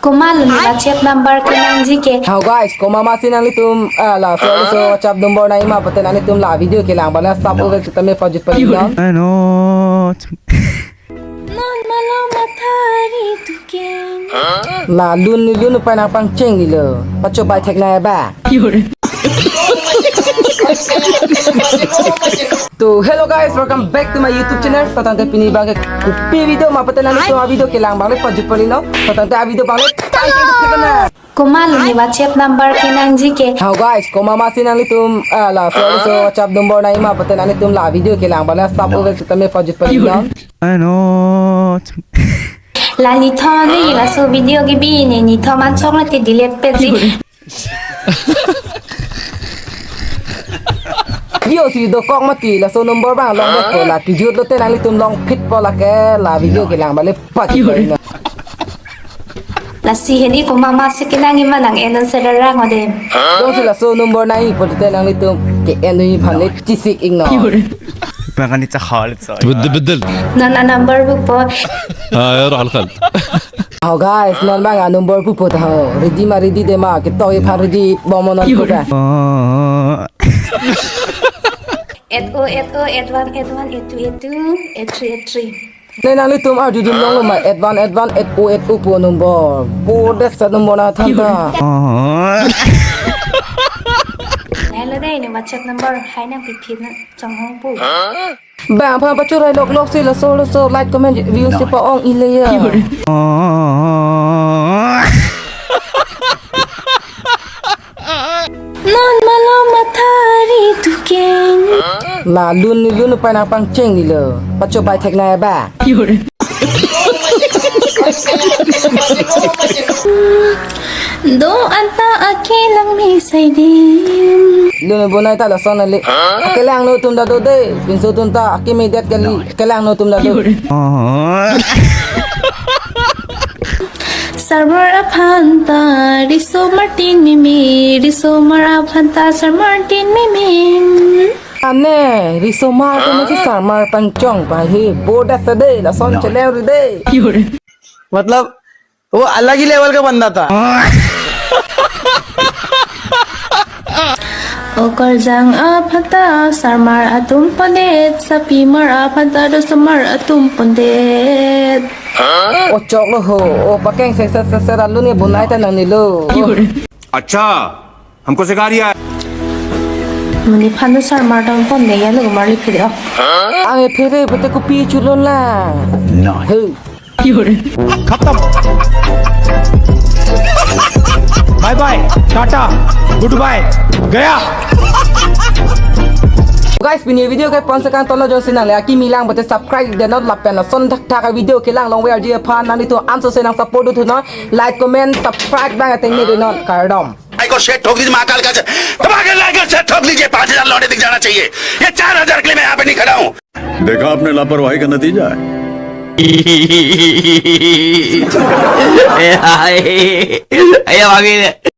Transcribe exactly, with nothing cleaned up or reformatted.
Komat lo ne WhatsApp number kenangji ke? How guys, komat ma si nanglitum, ah, laso, laso WhatsApp number nangji ma pute nanglitum la video kelang abang le sap ove sitame pajut pajut non. Ano. Non malom mathari tuken. La lun ni lun pai nangpangcheng ni lo. Pacho bai thek na ba. To, hello guys, welcome back to my YouTube channel. To tangte pini abang ke kopi video ma pute nanglitum a video kelang abang le pajut pajut non. To tangte a video abang le tangte thek na. Komat lo ne WhatsApp number kenangji ke? How guys, komat ma si nanglitum, ah, laso, laso WhatsApp number nangji ma pute nanglitum la video kelang abang le sap ove sitame pajut pajut non. Ano. La nithom ne laso video kebi ne nithom anchok na te delete pet si. Video si dokok mati laso number abang long po la kejut lote nanglitum longphit po lake la video kelang abang le pajut pajut non. Lasi hini komat ma si kenangji ma nang-en non serarang ode. Jongsi laso number nangji pute nanglitum ke-en ji aphan le chisik iknon. Bang kani chakha le choi. Bedel bedel. Non a number pupo. Ah, ya, roh al khal. How guys, non abang a number pupo ta ho. Ready ma ready de ma, ketok ji aphan ready bom non ko ba. Oh. Eight oh eight oh eight one eight one eight two eight two eight three eight three. Ne nanglitum arjudun long lo ma eight one eight one eight oh eight oh pu number. Bodet sa number na thanta. Oh. Nai lo dei ne WhatsApp number hai nangpiphit na chonghong pu. Bang aphan pachurai lok lok si laso laso like comment views si pa-ong ile ya. Oh. Non malom mathari tuken. La lun ni lun pai nangpangcheng ni lo. Pacho bai thek na ba. Do anta akelang me sai dim. Lun bonai ta lason le. Akelang no atum ta do dei. Pinso atum ta akeme det kali. Akelang no atum ta do. Sarmar aphan ta riso Martin mimi, riso mar aphan ta Sarmar Martin mimi. Ane, riso mar ko mesti Sarmar pangchong pa he, boda sade, lason cheleng ri de. मतलब वो अलग ही लेवल का बंदा था। Okarjang aphan ta Sarmar atum pondet, Sapimar aphan ta do Sarmar atum pondet. O chok lo ho, o pakeng se se se se lalu ni bonai ta nang ni lo. अच्छा, हमको सिखा रिया है। Mani phan do Sarmar atum pondet ya lo marli phere. Ang phere pute kopi chulon la. No. Ho. खत्म। Bye bye, tata, goodbye, गया। Guys, pini video ke pon sekang tolo jongsi nang le akimi lang pute subscribe de non lapen lason thakthak video kelang long V R G aphan nanglitum anso se nang support dun non, like, comment, subscribe bang ateng ni dun non kardom. Like और शेयर ठोक दीजिए महाकाल का, दबा के लाइक और शेयर ठोक दीजिए, पाँच हज़ार लौंडे दिख जाना चाहिए। ये चार हज़ार के लिए मैं यहाँ पे नहीं खड़ा हूँ। देखा आपने लापरवाही का नतीजा है। Ayo, ayo, ayo, ayo.